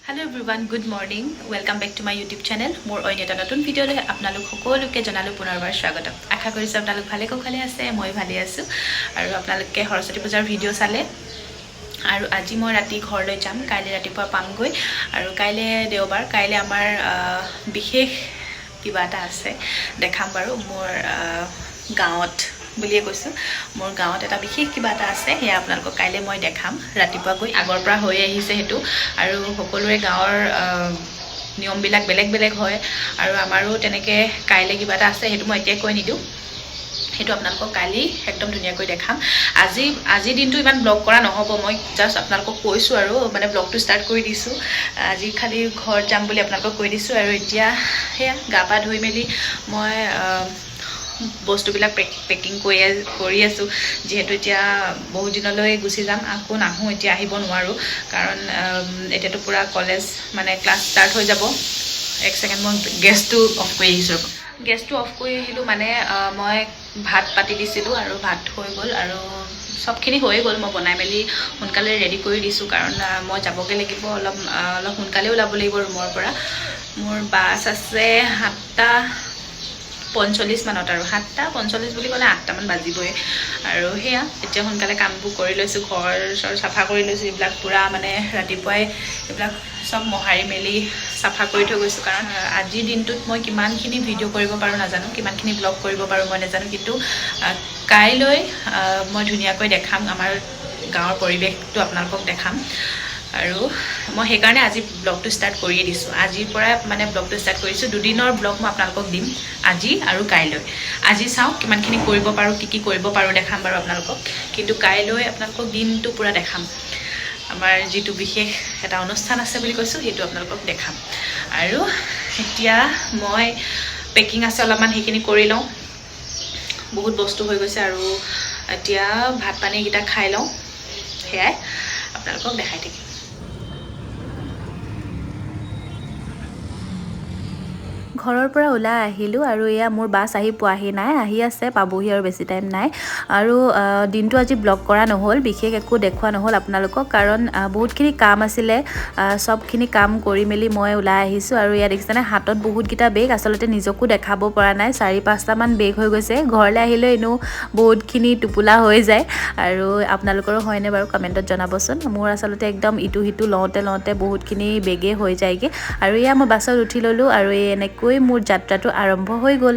Hello everyone, good morning, welcome back to my YouTube channel. মোৰ অন্য এটা নতুন ভিডিঅ'লৈ আপোনালোক সকলোকে জনালোঁ পুনৰবাৰ স্বাগতম। আশা কৰিছোঁ আপোনালোক ভালে কুশলে আছে, মই ভালে আছোঁ। আৰু আপোনালোকে সৰস্বতী পূজাৰ ভিডিঅ' চালে। আৰু আজি মই ৰাতি ঘৰলৈ যাম, কাইলৈ ৰাতিপুৱা পামগৈ। আৰু কাইলৈ দেওবাৰ, কাইলৈ আমাৰ বিশেষ কিবা এটা আছে, দেখাম বাৰু। মোৰ গাঁৱত বুলিয়ে কৈছোঁ, মোৰ গাঁৱত এটা বিশেষ কিবা এটা আছে, সেয়া আপোনালোকক কাইলৈ মই দেখাম ৰাতিপুৱা গৈ। আগৰ পৰা হৈ আহিছে সেইটো। আৰু সকলোৰে গাঁৱৰ নিয়মবিলাক বেলেগ বেলেগ হয় আৰু আমাৰো তেনেকৈ কাইলৈ কিবা এটা আছে, সেইটো মই এতিয়াই কৈ নিদিওঁ, সেইটো আপোনালোকক কালি একদম ধুনীয়াকৈ দেখাম। আজিৰ দিনটো ইমান ব্লগ কৰা নহ'ব, মই জাষ্ট আপোনালোকক কৈছোঁ আৰু মানে ব্লগটো ষ্টাৰ্ট কৰি দিছোঁ। আজি খালি ঘৰত যাম বুলি আপোনালোকক কৈ দিছোঁ। আৰু এতিয়া সেয়া গা পা ধুই মেলি মই বস্তুবিলাক পেকিং কৰি আছোঁ, যিহেতু এতিয়া বহুত দিনলৈ গুচি যাম, আকৌ নাহোঁ, এতিয়া আহিব নোৱাৰোঁ, কাৰণ এতিয়াতো পূৰা কলেজ মানে ক্লাছ ষ্টাৰ্ট হৈ যাব। এক ছেকেণ্ড, মই গেছটো অফ কৰি আহিছোঁ। গেছটো অফ কৰি আহিলোঁ, মানে মই ভাত পাতি দিছিলোঁ আৰু ভাত হৈ গ'ল আৰু চবখিনি হৈয়ে গ'ল। মই বনাই মেলি সোনকালে ৰেডি কৰি দিছোঁ, কাৰণ মই যাবগৈ লাগিব, অলপ সোনকালে ওলাব লাগিব ৰুমৰ পৰা। মোৰ বাছ আছে 7:45 মানত, আৰু 7:45 বুলি ক'লে 8টামান বাজিবই। আৰু সেয়া এতিয়া সোনকালে কামবোৰ কৰি লৈছোঁ, ঘৰ চৰ চাফা কৰি লৈছোঁ, এইবিলাক পূৰা মানে ৰাতিপুৱাই এইবিলাক চব মোহাৰি মেলি চাফা কৰি থৈ গৈছোঁ। কাৰণ আজিৰ দিনটোত মই কিমানখিনি ভিডিঅ' কৰিব পাৰোঁ নাজানো, কিমানখিনি ব্লগ কৰিব পাৰোঁ মই নাজানো, কিন্তু কাইলৈ মই ধুনীয়াকৈ দেখাম, আমাৰ গাঁৱৰ পৰিৱেশটো আপোনালোকক দেখাম। আৰু মই সেইকাৰণে আজি ব্লগটো ষ্টাৰ্ট কৰিয়ে দিছোঁ, আজিৰ পৰাই মানে ব্লগটো ষ্টাৰ্ট কৰিছোঁ। দুদিনৰ ব্লগ মই আপোনালোকক দিম, আজি আৰু কাইলৈ। আজি চাওঁ কিমানখিনি কৰিব পাৰোঁ, কি কি কৰিব পাৰোঁ দেখাম বাৰু আপোনালোকক, কিন্তু কাইলৈ আপোনালোকক দিনটো পূৰা দেখাম। আমাৰ যিটো বিশেষ এটা অনুষ্ঠান আছে বুলি কৈছোঁ, সেইটো আপোনালোকক দেখাম। আৰু এতিয়া মই পেকিং আছে অলপমান, সেইখিনি কৰি লওঁ। বহুত বস্তু হৈ গৈছে। আৰু এতিয়া ভাত পানীকেইটা খাই লওঁ, সেয়াই আপোনালোকক দেখাই থাকিম। ঘৰৰ পৰা ওলাই আহিলোঁ আৰু এয়া মোৰ বাছ আহি পোৱাহি নাই, আহি আছে, পাবহি আৰু বেছি টাইম নাই। আৰু দিনটো আজি ব্লগ কৰা নহ'ল, বিশেষ একো দেখুওৱা নহ'ল আপোনালোকক, কাৰণ বহুতখিনি কাম আছিলে। চবখিনি কাম কৰি মেলি মই ওলাই আহিছোঁ। আৰু ইয়াত দেখিছেনে হাতত বহুতকেইটা বেগ, আচলতে নিজকো দেখাব পৰা নাই, 4-5টামান বেগ হৈ গৈছে। ঘৰলৈ আহিলে এনেও বহুতখিনি টোপোলা হৈ যায়। আৰু আপোনালোকৰো হয়নে বাৰু কমেণ্টত জনাবচোন। মোৰ আচলতে একদম ইটো সিটো লওঁতে লওঁতে বহুতখিনি বেগেই হৈ যায়গৈ। আৰু এয়া মই বাছত উঠি ল'লোঁ আৰু এই এনেকৈ মোৰ যাত্ৰাটো আৰম্ভ হৈ গ'ল।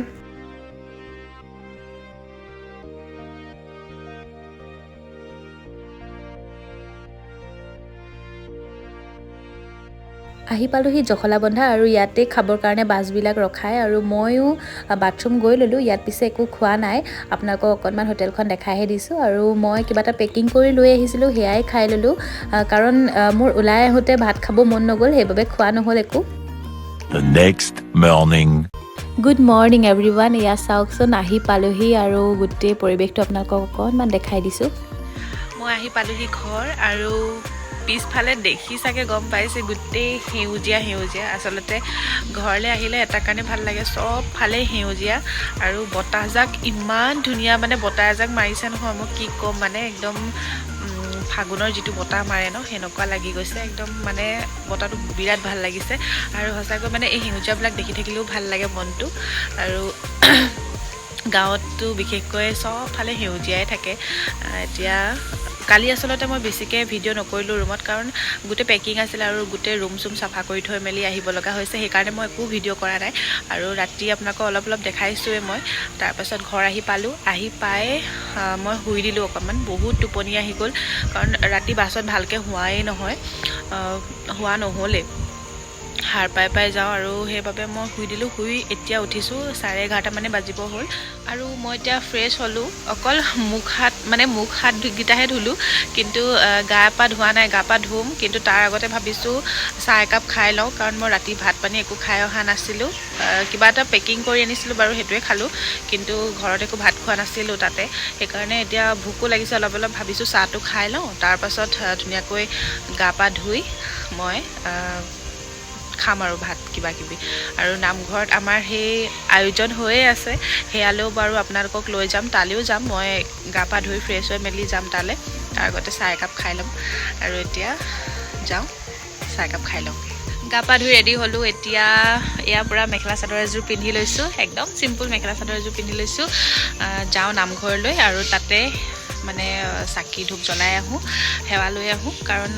আহি পালোহি জখলাবন্ধা আৰু ইয়াতে খাবৰ কাৰণে বাছবিলাক ৰখায়। আৰু ময়ো বাথৰুম গৈ ল'লোঁ। ইয়াত পিছে একো খোৱা নাই, আপোনালোকক অকণমান হোটেলখন দেখাইহে দিছোঁ। আৰু মই কিবা এটা পেকিং কৰি লৈ আহিছিলোঁ, সেয়াই খাই ল'লোঁ, কাৰণ মোৰ ওলাই আহোঁতে ভাত খাব মন নগ'ল, সেইবাবে খোৱা নহ'ল একো। The next morning. Good morning everyone, এয়া চাওকচোন আহি পালোহি আৰু গোটেই পৰিৱেশটো আপোনালোকক অকণমান দেখাই দিছোঁ। মই আহি পালোহি ঘৰ আৰু পিছফালে দেখি চাগে গম পাইছে গোটেই সেউজীয়া সেউজীয়া। আচলতে ঘৰলৈ আহিলে এটা কাৰণে ভাল লাগে, চবফালে সেউজীয়া আৰু বতাহজাক ইমান ধুনীয়া, মানে বতাহ এজাক মাৰিছে নহয়, মই কি ক'ম, মানে একদম ফাগুনৰ যিটো বতাহ মাৰে ন, সেনেকুৱা লাগি গৈছে একদম, মানে বতাহটো বিৰাট ভাল লাগিছে। আৰু সঁচাকৈ মানে এই সেউজীয়াবিলাক দেখি থাকিলেও ভাল লাগে মনটো। আৰু গাঁৱততো বিশেষকৈ চবফালে সেউজীয়াই থাকে। এতিয়া কালি আচলতে মই বেছিকৈ ভিডিঅ' নকৰিলোঁ ৰুমত, কাৰণ গোটেই পেকিং আছিলে আৰু গোটেই ৰুম চুম চাফা কৰি থৈ মেলি আহিব লগা হৈছে, সেইকাৰণে মই একো ভিডিঅ' কৰা নাই। আৰু ৰাতি আপোনালোকক অলপ অলপ দেখাইছোঁৱে মই। তাৰপাছত ঘৰ আহি পালোঁ, আহি পাই মই শুই দিলোঁ অকণমান, বহুত টোপনি আহি গ'ল, কাৰণ ৰাতি বাছত ভালকৈ হোৱাই নহয়, হোৱা নহ'লেই, সাৰ পাই পাই যাওঁ আৰু সেইবাবে মই শুই দিলোঁ। শুই এতিয়া উঠিছোঁ, 11:30 মানে বাজিব হ'ল। আৰু মই এতিয়া ফ্ৰেছ হ'লোঁ, অকল মুখ হাত কেইটাহে ধুলোঁ, কিন্তু গা পা ধোৱা নাই, গা পা ধুম, কিন্তু তাৰ আগতে ভাবিছোঁ চাহ একাপ খাই লওঁ, কাৰণ মই ৰাতি ভাত পানী একো খাই অহা নাছিলোঁ। কিবা এটা পেকিং কৰি আনিছিলোঁ বাৰু, সেইটোৱে খালোঁ, কিন্তু ঘৰত একো ভাত খোৱা নাছিলোঁ তাতে, সেইকাৰণে এতিয়া ভোকো লাগিছে অলপ অলপ, ভাবিছোঁ চাহটো খাই লওঁ, তাৰপাছত ধুনীয়াকৈ গা পা ধুই মই খাম আৰু ভাত কিবা কিবি। আৰু নামঘৰত আমাৰ সেই আয়োজন হৈয়ে আছে, সেয়ালৈও বাৰু আপোনালোকক লৈ যাম, তালৈও যাম, মই গা পা ধুই ফ্ৰেছ হৈ মেলি যাম তালৈ, তাৰ আগতে চাহ একাপ খাই ল'ম। আৰু এতিয়া যাওঁ। চাহ একাপ খাই লওঁ। গা পা ধুই ৰেডি হ'লোঁ। এতিয়া ইয়াৰ পৰা মেখেলা চাদৰ এযোৰ পিন্ধি লৈছোঁ, একদম চিম্পুল মেখেলা চাদৰ এযোৰ পিন্ধি লৈছোঁ। যাওঁ নামঘৰলৈ আৰু তাতে মানে চাকি ধূপ জ্বলাই আহোঁ, সেৱা লৈ আহোঁ। কাৰণ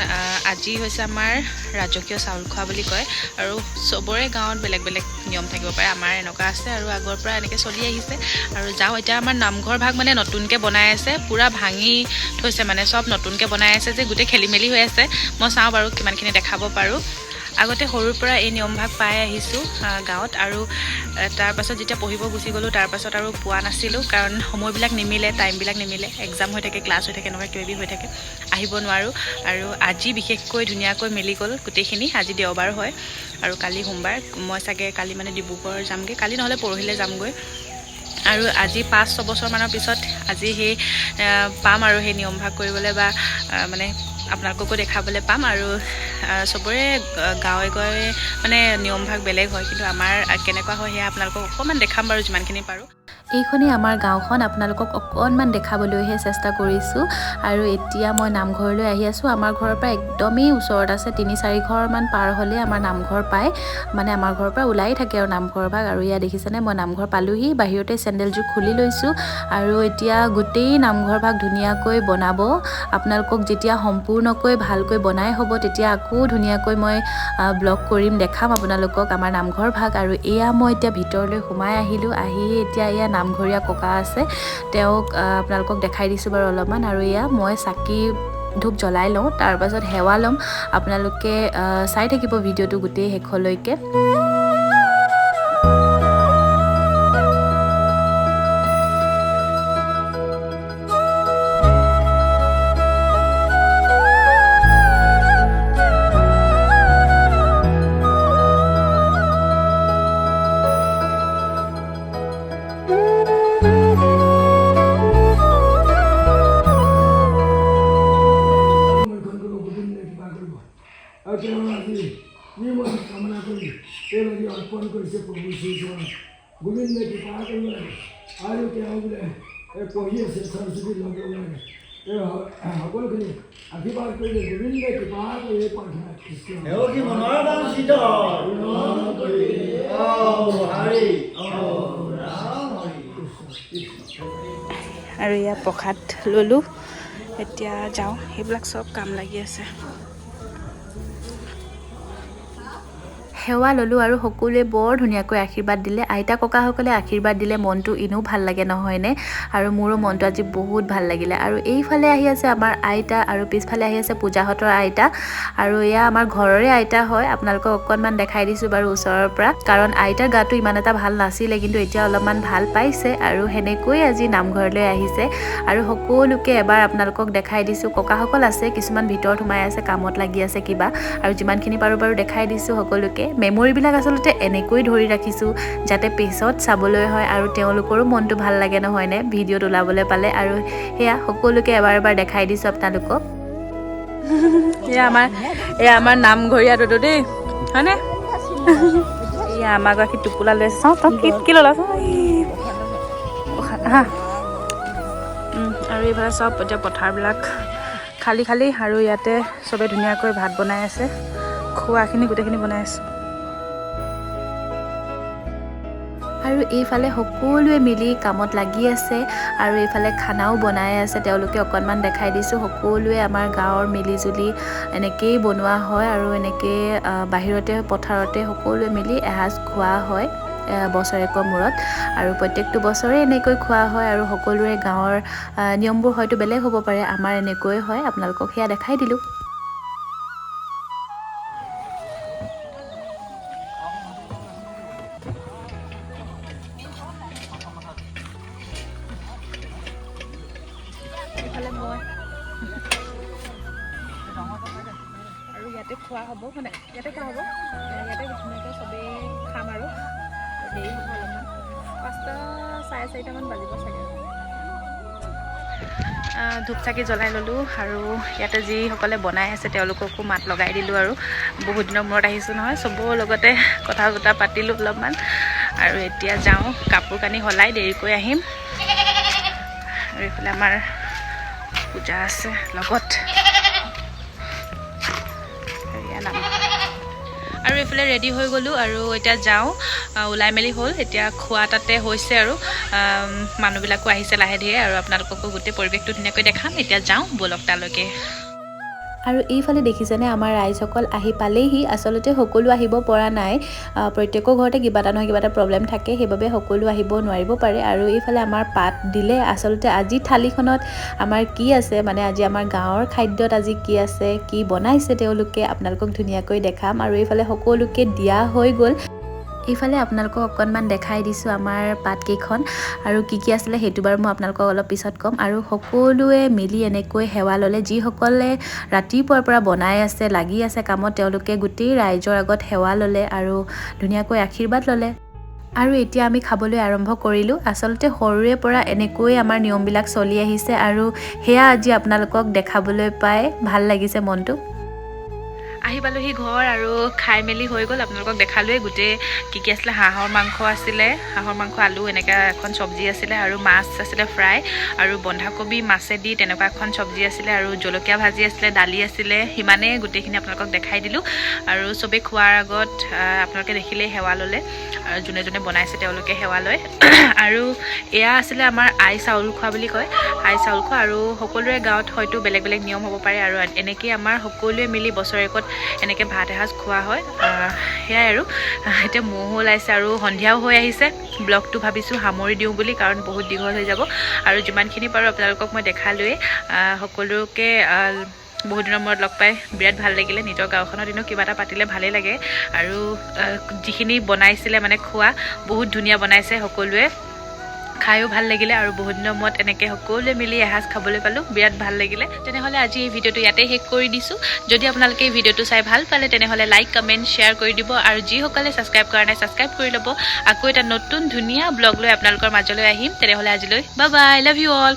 আজি হৈছে আমাৰ ৰাজকীয় চাউল খোৱা বুলি কয় আৰু চবৰে গাঁৱত বেলেগ বেলেগ নিয়ম থাকিব পাৰে, আমাৰ এনেকুৱা আছে আৰু আগৰ পৰা এনেকৈ চলি আহিছে। আৰু যাওঁ এতিয়া আমাৰ নামঘৰ ভাগ মানে নতুনকৈ বনাই আছে, পূৰা ভাঙি থৈছে, মানে চব নতুনকৈ বনাই আছে যে গোটেই খেলি মেলি হৈ আছে। মই চাওঁ বাৰু কিমানখিনি দেখাব পাৰোঁ। আগতে সৰুৰ পৰা এই নিয়মভাগ পাই আহিছোঁ গাঁৱত আৰু তাৰপাছত যেতিয়া পঢ়িব গুচি গ'লোঁ তাৰপাছত আৰু পোৱা নাছিলোঁ, কাৰণ সময়বিলাক নিমিলে, টাইমবিলাক নিমিলে, এক্সাম হৈ থাকে, ক্লাছ হৈ থাকে, এনেকুৱা কিবাকিবি হৈ থাকে, আহিব নোৱাৰোঁ। আৰু আজি বিশেষকৈ ধুনীয়াকৈ মিলি গ'ল গোটেইখিনি। আজি দেওবাৰ হয় আৰু কালি সোমবাৰ, মই চাগে কালি মানে ডিব্ৰুগড় যামগৈ, কালি নহ'লে পৰহিলৈ যামগৈ। আৰু আজি 5-6 বছৰমানৰ পিছত আজি সেই পাম আৰু সেই নিয়মভাগ কৰিবলৈ বা মানে আপোনালোককো দেখাবলৈ পাম। আৰু চবৰে গাঁৱে গাঁৱে মানে নিয়মভাগ বেলেগ হয়, কিন্তু আমাৰ কেনেকুৱা হয় সেয়া আপোনালোকক অকণমান দেখাম বাৰু যিমানখিনি পাৰোঁ। এইখনেই আমাৰ গাঁওখন, আপোনালোকক অকণমান দেখাবলৈহে চেষ্টা কৰিছোঁ। আৰু এতিয়া মই নামঘৰলৈ আহি আছোঁ। আমাৰ ঘৰৰ পৰা একদমেই ওচৰত আছে, 3-4 ঘৰমান পাৰ হ'লেই আমাৰ নামঘৰ পায়, মানে আমাৰ ঘৰৰ পৰা ওলাই থাকে আৰু নামঘৰ ভাগ। আৰু ইয়াত দেখিছেনে মই নামঘৰ পালোহি, বাহিৰতে চেণ্ডেলযোৰ খুলি লৈছোঁ। আৰু এতিয়া গোটেই নামঘৰ ভাগ ধুনীয়াকৈ বনাব, আপোনালোকক যেতিয়া সম্পূৰ্ণকৈ ভালকৈ বনাই হ'ব তেতিয়া আকৌ ধুনীয়াকৈ মই ব্লগ কৰিম, দেখাম আপোনালোকক আমাৰ নামঘৰ ভাগ। আৰু এয়া মই এতিয়া ভিতৰলৈ সোমাই আহিলোঁ, আহি এতিয়া এয়া নামঘৰীয়া ককা আছে, তেওঁক আপোনালোকক দেখাই দিছোঁ বাৰু অলপমান। আৰু এয়া মই চাকি ধূপ জ্বলাই লওঁ, তাৰপাছত সেৱা ল'ম। আপোনালোকে চাই থাকিব ভিডিঅ'টো গোটেই শেষলৈকে। আৰু তেওঁ আজি যি মনত কামনা কৰি তেওঁ আজি অৰ্পণ কৰিছে প্ৰভু শ্ৰীচৰণত, গোবিন্দে কৃপা কৰিব লাগে। আৰু তেওঁ বোলে পঢ়ি আছে, সৰস্বতী লগ ল'ব লাগে, তেওঁ সকলোখিনি আশীৰ্বাদ কৰিলে গোবিন্দে কৃপা কৰি এই প্ৰাৰ্থনা। কৃষ্ণ। আৰু ইয়াত প্ৰসাদ ল'লোঁ, এতিয়া যাওঁ। সেইবিলাক চব কাম লাগি আছে। সেৱা ল'লোঁ আৰু সকলোৱে বৰ ধুনীয়াকৈ আশীৰ্বাদ দিলে। আইতা ককাসকলে আশীৰ্বাদ দিলে মনটো এনেও ভাল লাগে নহয়নে? আৰু মোৰো মনটো আজি বহুত ভাল লাগিলে। আৰু এইফালে আহি আছে আমাৰ আইতা আৰু পিছফালে আহি আছে পূজাহঁতৰ আইতা। আৰু এয়া আমাৰ ঘৰৰে আইতা হয়, আপোনালোকক অকণমান দেখাই দিছোঁ বাৰু ওচৰৰ পৰা, কাৰণ আইতাৰ গাটো ইমান এটা ভাল নাছিলে, কিন্তু এতিয়া অলপমান ভাল পাইছে আৰু সেনেকৈ আজি নামঘৰলৈ আহিছে। আৰু সকলোকে এবাৰ আপোনালোকক দেখাই দিছোঁ। ককাসকল আছে, কিছুমান ভিতৰত সোমাই আছে, কামত লাগি আছে কিবা, আৰু যিমানখিনি পাৰোঁ বাৰু দেখাই দিছোঁ সকলোকে। মেমৰিবিলাক আচলতে এনেকৈ ধৰি ৰাখিছোঁ যাতে পিছত চাবলৈ হয় আৰু তেওঁলোকৰো মনটো ভাল লাগে নহয়নে ভিডিঅ'ত ওলাবলৈ পালে। আৰু সেয়া সকলোকে এবাৰ এবাৰ দেখাই দিছোঁ আপোনালোকক। এয়া আমাৰ নামঘৰীয়া দদৌ দেই, হয়নে? এয়া আমাৰ গৰাকী টোপোলা লৈ চাওঁ, তই কি ল'লা হা। আৰু এইফালে চব এতিয়া পথাৰবিলাক খালী খালী আৰু ইয়াতে চবে ধুনীয়াকৈ ভাত বনাই আছে, খোৱাখিনি গোটেইখিনি বনাই আছে। আৰু এইফালে সকলোৱে মিলি কামত লাগি আছে আৰু এইফালে খানাও বনাই আছে তেওঁলোকে, অকণমান দেখাই দিছোঁ। সকলোৱে আমাৰ গাঁৱৰ মিলিজুলি এনেকেই বনোৱা হয় আৰু এনেকেই বাহিৰতে পথাৰতে সকলোৱে মিলি এসাঁজ খোৱা হয় বছৰেকৰ মূৰত। আৰু প্ৰত্যেকটো বছৰে এনেকৈ খোৱা হয় আৰু সকলোৰে গাঁৱৰ নিয়মবোৰ হয়তো বেলেগ হ'ব পাৰে, আমাৰ এনেকৈ হয়। আপোনালোকক সেয়া দেখাই দিলোঁ। আৰু ইয়াতে খোৱা হ'ব, মানে ইয়াতে খোৱা হ'ব, ইয়াতে ধুনীয়াকৈ চবেই খাম আৰু দেৰি হ'ব অলপমান, 5টা চাৰে 4টামান বাজিব চাগে। ধূপ চাকি জ্বলাই ল'লোঁ আৰু ইয়াতে যিসকলে বনাই আছে তেওঁলোককো মাত লগাই দিলোঁ। আৰু বহুত দিনৰ মূৰত আহিছোঁ নহয়, চবৰ লগতে কথা বতৰা পাতিলোঁ অলপমান। আৰু এতিয়া যাওঁ, কাপোৰ কানি সলাই দেৰিকৈ আহিম। আৰু এইফালে আমাৰ পূজা আছে লগত। এইফালে ৰেডি হৈ গ'লোঁ আৰু এতিয়া যাওঁ। ওলাই মেলি হ'ল, এতিয়া খোৱা তাতে হৈছে আৰু মানুহবিলাকো আহিছে লাহে ধীৰে আৰু আপোনালোককো গোটেই পৰিৱেশটো ধুনীয়াকৈ দেখাম। এতিয়া যাওঁ ব'লক তালৈকে। আৰু এইফালে দেখিছেনে, আমাৰ ৰাইজসকল আহি পালেহি। আচলতে সকলো আহিব পৰা নাই, প্ৰত্যেকৰ ঘৰতে কিবা এটা নহয় কিবা এটা প্ৰব্লেম থাকে, সেইবাবে সকলো আহিব নোৱাৰিব পাৰে। আৰু এইফালে আমাৰ পাত দিলে। আচলতে আজি থালিখনত আমাৰ কি আছে, মানে আজি আমাৰ গাঁৱৰ খাদ্যত আজি কি আছে, কি বনাইছে তেওঁলোকে, আপোনালোকক ধুনীয়াকৈ দেখাম। আৰু এইফালে সকলোকে দিয়া হৈ গ'ল। এইফালে আপোনালোকক অকণমান দেখাই দিছোঁ আমাৰ পাতকেইখন আৰু কি কি আছিলে, সেইটো বাৰু মই আপোনালোকক অলপ পিছত ক'ম। আৰু সকলোৱে মিলি এনেকৈ সেৱা ল'লে। যিসকলে ৰাতিপুৱাৰ পৰা বনাই আছে, লাগি আছে কামত, তেওঁলোকে গোটেই ৰাইজৰ আগত সেৱা ল'লে আৰু ধুনীয়াকৈ আশীৰ্বাদ ল'লে। আৰু এতিয়া আমি খাবলৈ আৰম্ভ কৰিলোঁ। আচলতে সৰুৰে পৰা এনেকৈয়ে আমাৰ নিয়মবিলাক চলি আহিছে আৰু সেয়া আজি আপোনালোকক দেখাবলৈ পাই ভাল লাগিছে মনটো। আহি পালোহি ঘৰ আৰু খাই মেলি হৈ গ'ল। আপোনালোকক দেখালোৱেই গোটেই কি কি আছিলে। হাঁহৰ মাংস আছিলে, হাঁহৰ মাংস, আলু, এনেকৈ এখন চব্জি আছিলে আৰু মাছ আছিলে ফ্ৰাই আৰু বন্ধাকবি মাছেদি তেনেকুৱা এখন চব্জি আছিলে আৰু জলকীয়া ভাজি আছিলে, দালি আছিলে। সিমানেই, গোটেইখিনি আপোনালোকক দেখাই দিলোঁ। আৰু চবেই খোৱাৰ আগত আপোনালোকে দেখিলেই সেৱা ল'লে আৰু যোনে যোনে বনাইছে তেওঁলোকে সেৱা লয়। আৰু এয়া আছিলে আমাৰ আই চাউল খোৱা বুলি কয়, আই চাউল খোৱা। আৰু সকলোৰে গাঁৱত হয়তো বেলেগ বেলেগ নিয়ম হ'ব পাৰে আৰু এনেকেই আমাৰ সকলোৱে মিলি বছৰেকত এনেকৈ ভাত এসাঁজ খোৱা হয়। সেয়াই আৰু এতিয়া মহো ওলাইছে আৰু সন্ধিয়াও হৈ আহিছে। ব্লগটো ভাবিছোঁ সামৰি দিওঁ বুলি, কাৰণ বহুত দীঘল হৈ যাব। আৰু যিমানখিনি পাৰোঁ আপোনালোকক মই দেখালোৱেই। সকলোকে বহুত দিনৰ মূৰত লগ পাই বিৰাট ভাল লাগিলে। নিজৰ গাঁওখনত এনেও কিবা এটা পাতিলে ভালেই লাগে। আৰু যিখিনি বনাইছিলে, মানে খোৱা বহুত ধুনীয়া বনাইছে সকলোৱে, খায়ো ভাল লাগিলে। আৰু বহুত দিনৰ মূৰত এনেকৈ সকলোৱে মিলি এসাঁজ খাবলৈ পালোঁ, বিৰাট ভাল লাগিলে। তেনেহ'লে আজি এই ভিডিঅ'টো ইয়াতে শেষ কৰি দিছোঁ। যদি আপোনালোকে এই ভিডিঅ'টো চাই ভাল পালে, তেনেহ'লে লাইক, কমেণ্ট, শ্বেয়াৰ কৰি দিব আৰু যিসকলে ছাবস্ক্ৰাইব কৰা নাই, ছাবস্ক্ৰাইব কৰি ল'ব। আকৌ এটা নতুন ধুনীয়া ব্লগ লৈ আপোনালোকৰ মাজলৈ আহিম। তেনেহ'লে আজিলৈ bye bye, love you all.